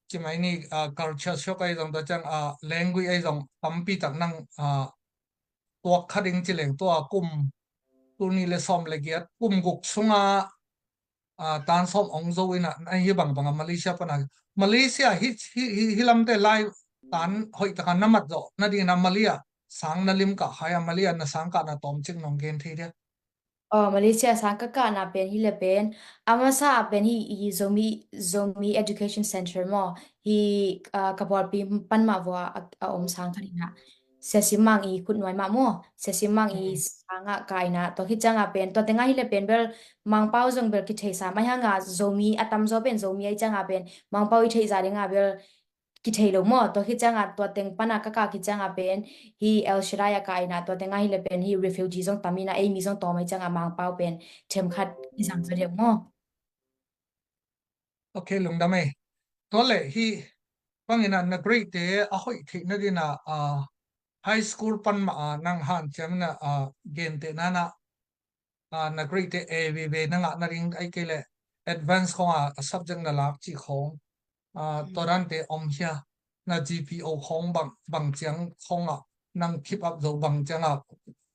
ci mai ni, ah, culture shock ahi zong tua ciang, ah, language ahi zong tampi tak nang, ah, tuak kha ding ci leng tua kum tul nih le sawm le giat kum guk sung a, ah, tan sawm ong zo in ah na hi bangbang a Malaysia pan a, Malaysia hi, hi, hi, hi lamte lai tan hoih tak a na mat zawh na ding in ah Malaysia sang na lim kah khai a, Malaysia na sang kahna tawmcik nong gen thei dia? Oh, Malaysia sang ka kahna pen hi le pen a masa a pen hi i Zomi, Zomi Education Center maw, hi, ah, ka pawlpi pan mah vua a, a om sang khat in ah Sia Sim Mang i khut nuai mah maw, Sia Sim Mang i sang a kah in ah tua khit ciang a pen tua teng a hi le pen bel Mangpau zong bel kithei sam ahi hang a Zomi a tamzaw pen Zomi ahi ciang a pen Mangpau i theih zah ding a bel kithei lo maw. Tua khit ciang a tua teng pan a ka kah khit ciang a pen hi El Shaddai a kah in ah tua teng a hi le pen hi refugee zong tam in ah ei mi zong tawm ahi ciang a Mangpau pen them khat i zang zaw deuh maw. Ok, lungdam ei. Tua le hi bangin ah na grade te a hoih theihna ding in ah, ah, high school pan mah a nang hanciam in ah, ah, gentehna in ah, ah, na grade te A veve na ngah na ding ahih kei le advance khong a, a subject na lak cih khong, ah, tua dan te om hia? Na G P A khong bang, bang ciang khong a nang keep up zo, bang ciang a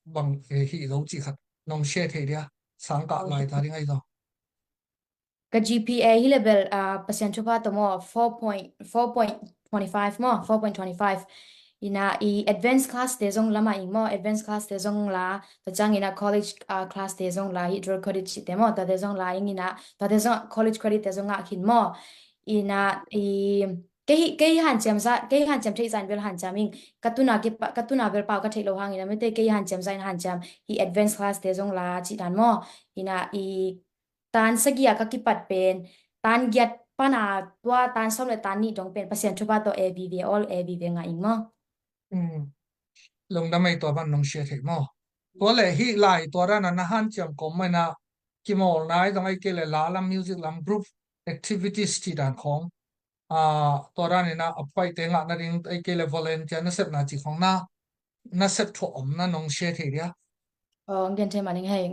bang, eh, hih zo cih khat nong share thei dia, sang kah lai ta ding ahi zong. Ka G P A hi le bel, ah, Pasian thupha tawh maw, four point, four point twenty five maw, four point twenty five. Ina i advanced class te zong la mah ing maw, advanced class te zong la, tua ciang ina college, ah, class te zong la, hi dual credit cih te maw, tua te zong la ing ina, tua te zong college credit te zong ngah khin maw. Ina i kei, kei hanciam zah, kei hanciam theih zah in bel hanciam ing, ka tun a kipa, ka tun a bel pau ka theih lo hang ina mate kei hanciam zah in hanciam, hi advanced class te zong la cih dan maw. Ina i tan sagih a ka kipat pen tan giat pan a tua tan sawm le tan nih dong pen Pasian thupha tawh A vive, all A vive ngah ing maw. Mm. Lungdam ei, tua bang nong share thei maw. Tua le hih lai tua dan a na hanciam kawm mai na kimawl nai zong ei kei le la lam, music lam, group activities ci dan khawng. Ah, tua dan ina a paite ngah na ding ei kei le volunteer na sepna ci khawng na, na sep thuah om na nong share thei dia. Oh, ngen thei mah ning hei,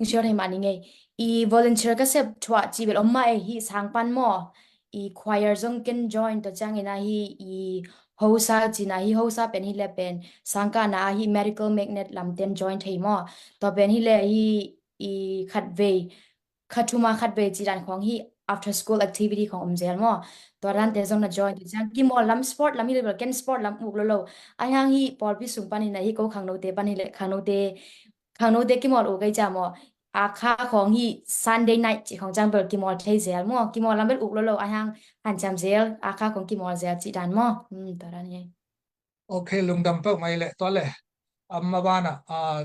ngen thei mah ning hei. I volunteer ka sep thuah ci bel om mah ei, hih sang pan maw. I choir zong ken join, tua ciangin a hih i hosa cina, hih hosa pen hih le pen sangkahna a hih medical magnet lamten join thei maw. Tua pen hih le hih i khatvei, khathuma khatvei ci dan khawng hih after school activity khawng om zel maw. Tua dante zong na join, tua ciang kimawl lam sport lam hih le bel ken sport lam uk lo lo. A hiang hih pawlpi sung panin a hih ko khangnote pan hih le khangnote, khangnote kimawl uk ei cia maw. A kha khawng hih Sunday night ci khawng ciang bel kimawl thei zel maw. Kimawl lam bel uk lo lo, a hiang hanciam zel, a kha khawng kimawl zel ci dan maw. Hmm, tua dan hi. Ok, lungdam peuh mai le tua le. Am a bana, ah,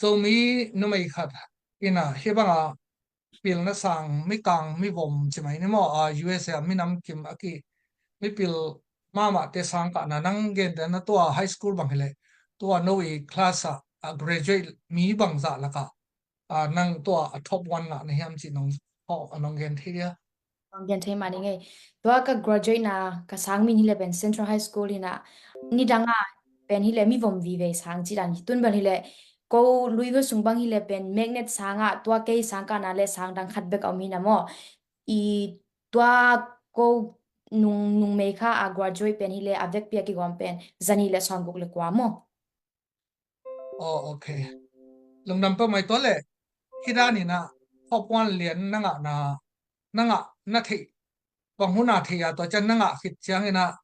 Zomi numei khat ina hih banga pilna sang mikang mivom ci mai ni maw, ah, U S A minam kim a ki mipil mahmahte sangkahna nang gente na tua high school bang hi le tua no i class a, ah, graduate mi bangzah lakah, ah, nang tua a top one ngah na hiam ci nong, oh, nong gen thei dia. Nong gen thei mah ning ei. Tua ka graduate na ka sang min hi le pen Central High School hi na, nidang a pen hi le mivom vive sang ci dan hi, tun bel hi le ko Louisville sung bang hi le pen magnet sang a tua kei sangkahna le sang dang khat bek a om hi na maw. I tua ko nung, nungmei kha a graduate pen hi le a vekpi a kigawm pen zanih le sawmguk le kua maw. Oh, ok. Lungdam peuh mai, tua le hih dan ina top one lian na ngah na, na ngah na theih, bang hun a theih a tua ciang na ngah khit ciang ina,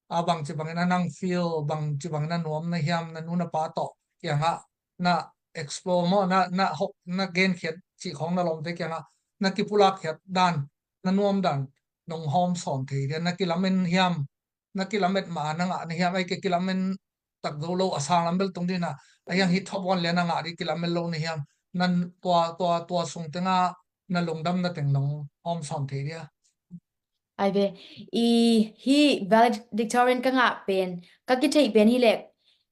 a bang ci bang ina nang feel, bang ci bang ina nuam na hiam, na nu na pa tawh kiangah na explore maw, na, na hok, na genkhiat ci khawng na lawmte kiangah na kipulak khiat dan, na nuam dan nong hawm sawn thei dia, na kilamen hiam, na kilamet mah a na ngah na hiam, ei ke kilamen tak zo lo a sang lam bel tung dina, a hiang hi top one lian a ngah di kilamen lo na hiam, nan tua, tua, tua sung tenga na lungdam na teng nong hawm sawn thei dia. Ai ve, i hi valedictorian ka ngah pen, ka kitheih pen hi le,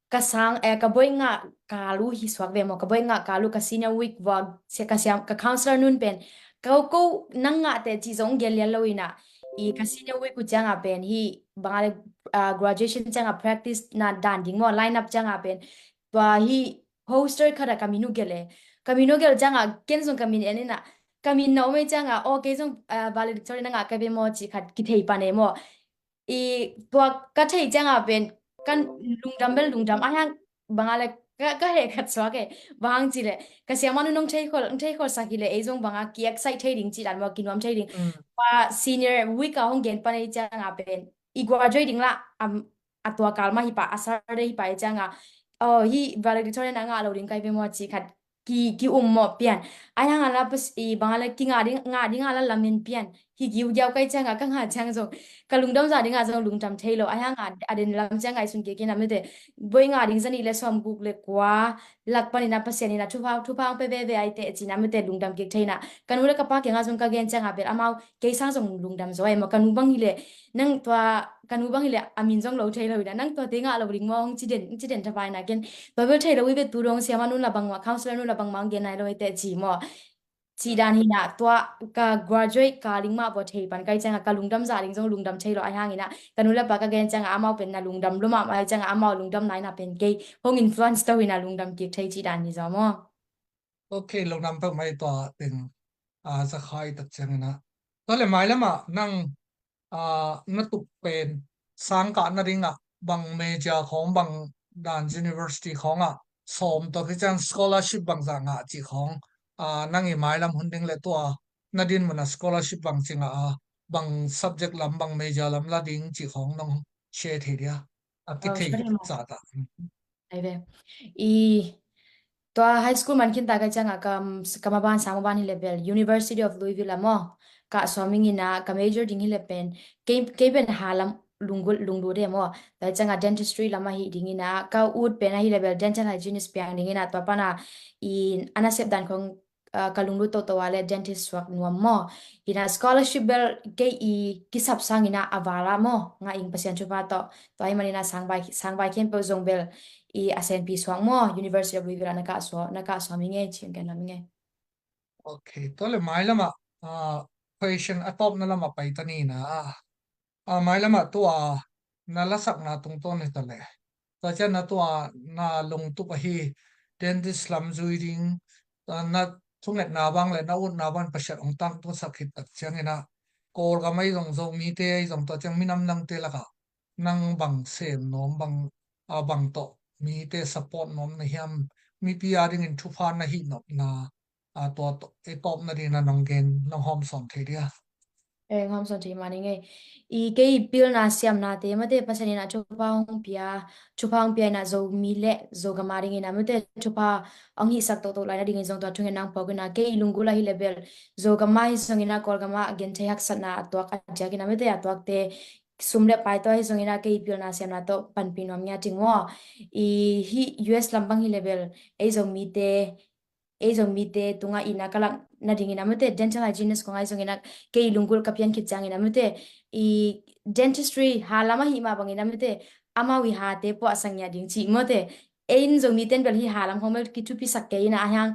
ka sang, eh, ka boih ngah kal uh hi suak ve maw, ka boih ngah kal uh ka senior week vua, sia-, ka siam, ka counselor nun pen, ko, ko nang ngah teh ci zong gel lian lo ina, i ka senior week uh cianga pen hi, banga le, ah, graduation cianga practice na dan ding maw, line up cianga pen, tua hi poster khat a ka min uh gel e, ka min uh gel cianga ken zong ka min en ina, ka min na om e cianga, oh, kei zong, ah, valedictorian na ngah ka ve maw ci khat kithei pan e maw. I tua ka theih cianga pen kan lungdam bel lungdam, a hiang banga le ka, ka heh khat suak e, bang hang ci le ka siamah nu nong theikhol, nong theikhol sak hi le ei zong banga ki excite thei ding ci dan maw, kinuam thei ding. Mm. Tua senior week a hong gen pan ei cianga pen i graduate ding la, am, a tua kal mah hi pah, a Saturday hi pah ei cianga, oh, hi valedictorian a ngah lo ding kai ve maw ci khat ki, ki um maw pian. A hiang a la pas i banga le ki ngah ding, ngah ding a la lamen pian. Hi giu giau kai cianga ka ngah ciang zong ka lungdam zah dinga zong lungdam thei lo. A hiang a, a den lam cianga i sun kei kei na mete boih ngah ding zanih le sawmguk le kua lak panin a Pasian in a thupha, thupha hong pe veve ai teh ci na mete lungdam kik thei na. Ka nu le ka pa kianga zong ka gen cianga bel amau kei sang zong lungdam zaw e maw. Ka nu bang hi le nang tua, ka nu bang hi le a min zong lo thei lo ina, nang tua te ngah lo ding maw hong ci den, hong ci den thapai na ken. Tua bel thei lo i ve, tu dong siamah nun la bangmah, counselor nun la bangmah hong gen nai lo i teh ci maw. Ci dan hi na, tua ka graduate ka ling mah vua thei pan kai cianga ka lungdam zah ding zong lungdam thei lo a hiang ina. Ka nu le pa ka gen cianga amau pen na lungdam lo mahmah ai cianga amau lungdam nai na pen kei hong influence to ina lungdam kik thei ci dan hi zaw maw. Ok, lungdam peuh mai tua teng, ah, za khai tak ciangina. Tua le mailamah nang, ah, na tup pen sangkah nadingah bang major khawng bang dan university khawngah sawm tua khician scholarship bangzah ngah cih khawng, ah, nang i mailam hun ding le tua na din munah scholarship bang ci ngah a, bang subject lam bang major lam la ding cih khawng nong share thei dia. A kithei sa ta. Ai ve. I tua high school man khin ta ka cianga ka, ka maban sang maban hi le bel University of Louisville a maw. Ka sawming ina ka major ding hi le pen kei, kei pen ha lam lunglut, lunglut de maw. Tua cianga dentistry lam ahi ding ina ka ut pen ahi le bel dental hygienist piang ding ina tua pana i ana sep dan khong ah, ka lunglut toto a le dentist suak nuam maw. Ina scholarship bel kei i kisap sangina a vala maw, nga ing Pasian thupha tawh. Tua hi manina sangvai, sangvai khempeuh zong bel i a senpi suak maw, University of Louisville a na kah suak, na kah suak mi ngei, ciang ken nuam mi ngei. Ok, tua le mai lama, ah, question a tawpna lama pai ta nina. Ah, mai lama tua na lasakna tungtawn hi ta le. Tua ciang na tua na lungtup ahi dentist lam zui ding, ah, na thungetna bang le na utna bang Pasian ong tangtungsak khit tak ciangina Kawlgam ahi zong Zomite ahi zong tua ciang minam nangte laka nang bang sem nuam bang, ah, bang tawh mite support nuam na hiam, mipi a dingin thupha na hih nopna, ah, tua tawh i tawpna dingin a nong gen, nong hawm sawn thei dia. Eh, hawm sawn thei mani ngei. I kei pilna siamnate mate Pasian ina thupha hong pia, thupha hong pia ina Zomi le Zogam a dingina mate thupha hong hihsak toto laina dingin zong tua thungen nang pawkina kei lunggul ahi le bel Zogam a hi zongina Kawlgam a genthei haksatna a tuak a diakina mate a tuakte sum le pai tawh ahi zongina kei pilna siamna tawh panpih nuam ngia ding maw. I hi U S lam bang hi le bel ei Zomite, ei Zomite tunga ina kalak na dingina mate dental hygienist kong ahi zongina kei lunggul ka pian khit ciangina mate i dentistry ha lam ahi mah bangina mate amau i hate puahsak ngia ding cih mate. Ei in Zomiten bel hi ha lam khong bel kithupisak kei ina a hiang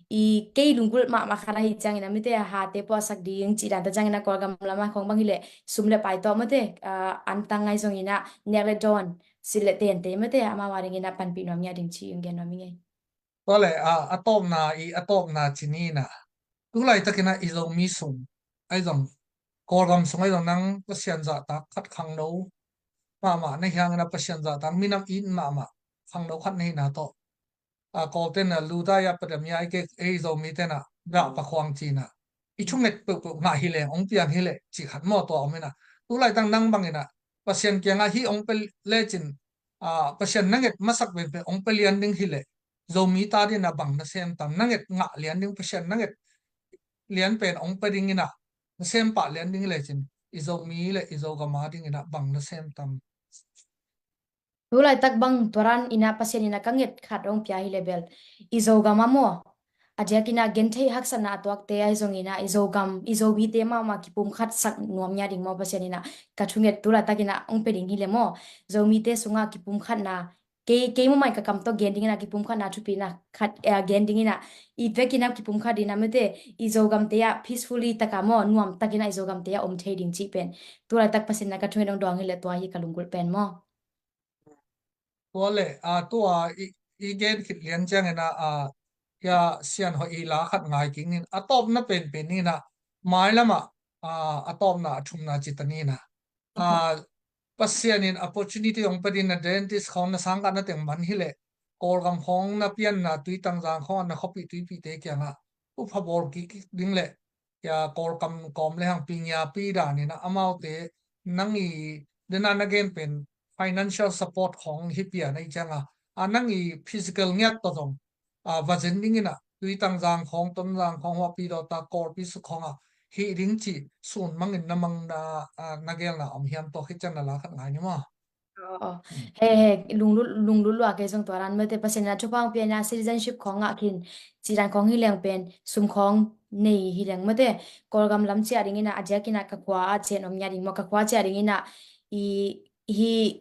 i kei lunggul mahmah khat ahi ciangina mate hate puahsak ding cih danta ciangina Kawlgam lama khong bang hi le sum le pai tawh mate, ah, antang ngai zongina nek le dawn, silh le tente mate amau a dingina panpih nuam ngia ding ci ong gen nuam i ngei. Tua le, ah, a tawpna i a tawpna cinina. Tulaitakina i Zomi sung ahi zong Kawlgam sung ahi zong nang Pasian zahtak khat khangno mahmah na hiangina Pasian zahtak minam it mahmah khangno khat na hina tawh. A Kawlten a Luda ya padam ya i kei ei Zomiten a gah pakhuang cina i thunget peuhpeuh ngah hileng ong piang hileh cih khat maw tua om ina. Tulaitang nang bangina Pasian kianga hi ong pe lecin, a, Pasian na nget masak penpen ong pe lian ding hileh Zomi ta dina bang na sem tam, na nget ngah lian ding Pasian na nget lian pen ong pe dingina na sem pah lian ding lecin i Zomi le i Zogam a dingina bang na sem tam. Tulaitak bang tuaran ina Pasian ina ka nget khat ong pia hi le bel i Zogam a maw a diakina genthei haksatna a tuakte ahi zongina i Zogam i Zomite mahmah kipum khat sak nuam nia ding maw Pasian ina ka thunget tulaitakina ong pe ding hi le maw Zomite sunga kipum khatna kei kei mumai ka kam tawh gen dingina kipum khatna thupina khat, eh, gen dingina i vekina kipum khat dina mete i Zogamte ah peacefully taka maw nuam takina i Zogamte ah om thei ding cih pen tulaitak Pasian ina ka thunget ong dawng hi le tua hi ka lunggulh pen maw. Tua le, a, tua i, i gen khit lian ciangin a, a, ya sian hoih i la khat ngai kingin a tawpna penpen in a mai lama, a, a tawpna a thumna cita ni na. A, Pasian in opportunity ong pe ding na dentist khawng na sang khat na teng man hi le Kawlgam khawng na pianna Tuitangzang khawng na khuapi tuipite kiangah upha bawl kik ding le ya Kawlkam kawm le hang pingia pi danin a amaute nang i dena na gen pen financial support khawng hi pia na i cianga a nang i physical ngiat tawh zong a va zen dingin a Tuitangzang khawng Tonzang khawng huapi dawta Kawlpi suk khawng a hih ding cih sun mangin na mang na, a, na gelna om hiam tawh khit ciang na la khat ngai ni maw? Aw, aw. He, he, lunglut, lunglut lua kei zong tua dan mate Pasian ina thupha ong pia ina citizenship khawng ngah khin cih dan khawng hi leng pen sum khawng nei hi leng mate Kawlgam lam ciah dingin a a diakin a ka khua a cian om nia ding maw ka khua ciah dingin a i hi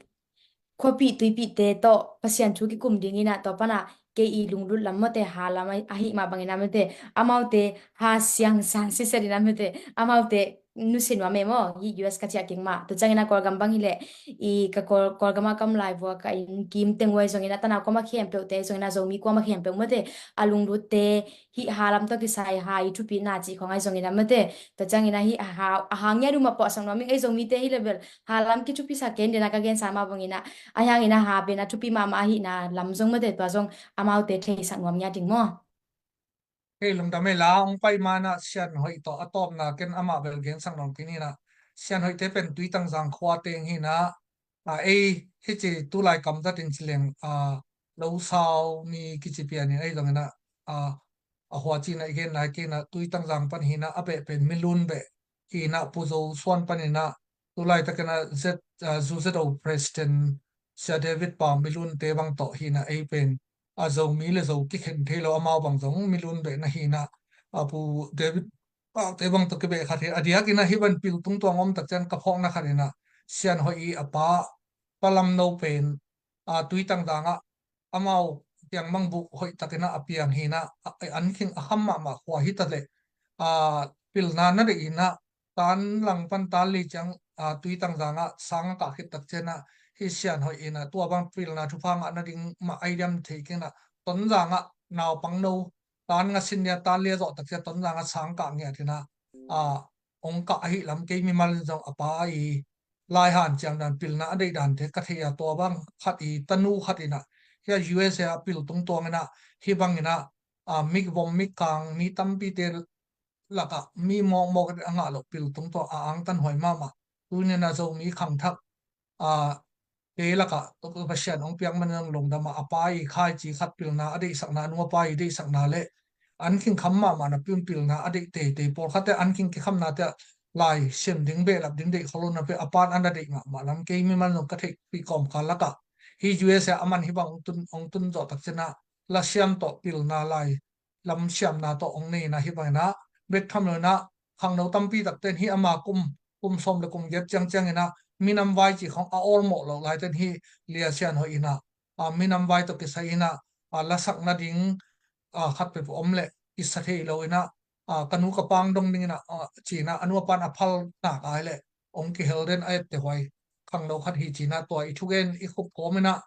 khuapi tuipite tawh Pasian thu kikum dingin a tua pana kei i lunglut lam mate ha lam a, ahi mah bangin a mate amaute ha siangsan siset in a mate amaute nusia nuam e maw hi U S ka ciah kik mah tua ciangin a Kawlgam bang hi leh i ka Kawl, Kawlgam a kam lai vua ka inn kim teng uai zongin a tanau kuama khempeuhte zongin a Zomi kuama khempeuh mate a lunglutte hih ha lam tawh kisai ha i thupina cih khawng ahi zongin a mate tua ciangin a hih a ha, a ha ngiat uh mah puahsak nuam ing ei Zomite hi le bel ha lam kithupisak kei in dena ka gensa mah bangin a a hiangin a ha pen a thupi mahmah ahihna lam zong mate tua zong amaute theisak nuam ngiat ding maw? Hei lungdam ei la ong pai mana sian hoih tawh a tawpna ken amah bel gensak nuam kei ni na sian hoihte pen Tuitangzang khua teng hi na a ei hici tulai kamzatin cileng a lo sau mi kici pianin ei zongin a a a hua cina i gen nai kei na Tuitangzang pan hi na a beh pen Milun beh hi na Pu Zo Suan panin a tulai takin a Z, a, Zu Z O President Sia David Pa Milun te bang tawh hi na ei pen a Zomi le Zo kikhen thei lo amau bang zong Milun beh na hi na a Pu David Pakte bang tawh kibeh khat hi. A diakin ah hih bang pil tungtuang om tak ciang ka phawkna khat in ah Sian Hoih i a pa Palamno pen a Tuitang dang ah amau kiang bang buk hoih takin ah a piang hi in ah, a, an khing a kham mahmah khua hi ta leh a pilna na deih in ah tan lang pan tan li ciang a Tuitang dang ah sang a kah khit tak ciang ah hih Sian Hoih in ah tua bang pilna thupha ngah nading mah ai diam thei kei in ah Tonzang ah naupangno tan nga sin nia tan li a zawh tak ciang Tonzang ah sang kah ngiat in ah a ong kah ahih lam kei mimal in zong a pa i lai hanciam dan pilna a deih dante ka thei a, tua bang khat i tanu khat in ah hih a U S A a pil tungtuang in ah hih bang in ah a mik vom mik kang mi tampite lakah mi mawkmawk a ngah loh pil tungtuang a angtan huai mahmah. Tuni in ah Zomi khangthak a kei lakah Pasian hong piak man zong lungdam a, a pa i khaici khat pilna a deihsakna, a nu a pa i deihsakna le an khing kham mahmah napi un pilna a deih teitei, pawlkhatte an khing kikhamnate ah lai sim ding behlap ding deih khol lo napi a pan an a deih mahmah lam kei mimal zong ka theihpih kawmkal lakah hih U S A a man hih bang hong tun, hong tun zawh tak ciang ah lasiam tawh pilna lai lam siamna tawh hong nei in ah hih bang in ah bek tham lo in ah khangno tampi takte in hih ama kum, kum sawm le kum giat ciangciang in ah minam vai ci khawng a awlmawh loh laite in hih Lia Sian Hoih in ah a minam vai tawh kisai in ah a lasak nading a khat peuh om leh kisa thei lo in ah a ka nu ka pa hong dong ding in ah a ci in ah a nu a pan a phal nak ai leh hong kihel den a etteh huai khangno khat hi ci in ah tua i thugen i khup kawm in ah